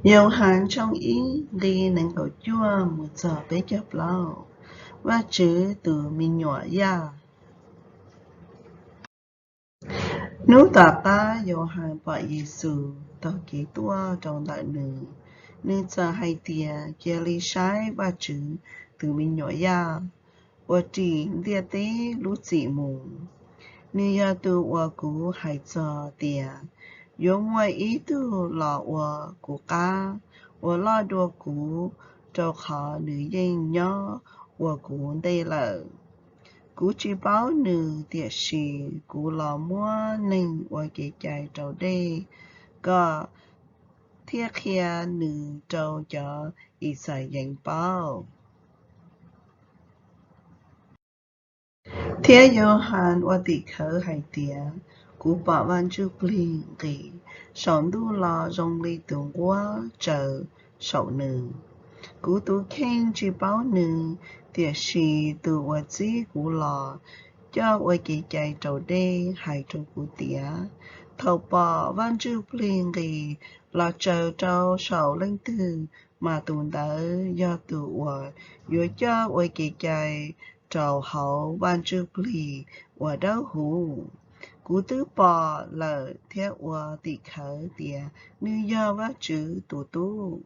Yauhas tshooj ib, nqi nees nkaum cuaj mus txog peb caug plaub. Vajtswv tus me nyuam yaj. Hnub tom qab Yauhas pom Yexus taug kev tuaj rau ntawm nws, nws txawm hais tias, Cia li saib Vajtswv tus me nyuam yaj, uas ris ntiaj teb lub txim mus. Nws yog tus uas kuv hais txog tias, Yuav muaj ib tug los ua kuv qab, uas loj dua kuv, rau qhov nws yeej nyob ua kuv ntej lawm. Kuv tsis paub nws, tiam sis kuv los muab neeg ua kev cai raus dej kom thiaj qhia nws rau cov Ixayees paub. Thiab Yauhas ua tim khawv hais tias, Kuv pom Vaj Ntsuj Plig nqis saum ntuj los zoo li tus nquab tsaws saum nws. Kuv tus kheej tsis paub nws, tiam sis tus uas txib kuv los coj ua kev cai raus dej hais rau kuv tias, thaum pom Vaj Ntsuj Plig nqis los tsaws rau saum leej twg, mas tus ntawd yog tus uas yuav coj ua kev cai rau hauv Vaj Ntsuj Plig uas Dawb Huv. Kuv twb pom lawm thiab ua tim khawv tias nws yog Vajtswv tus Tub.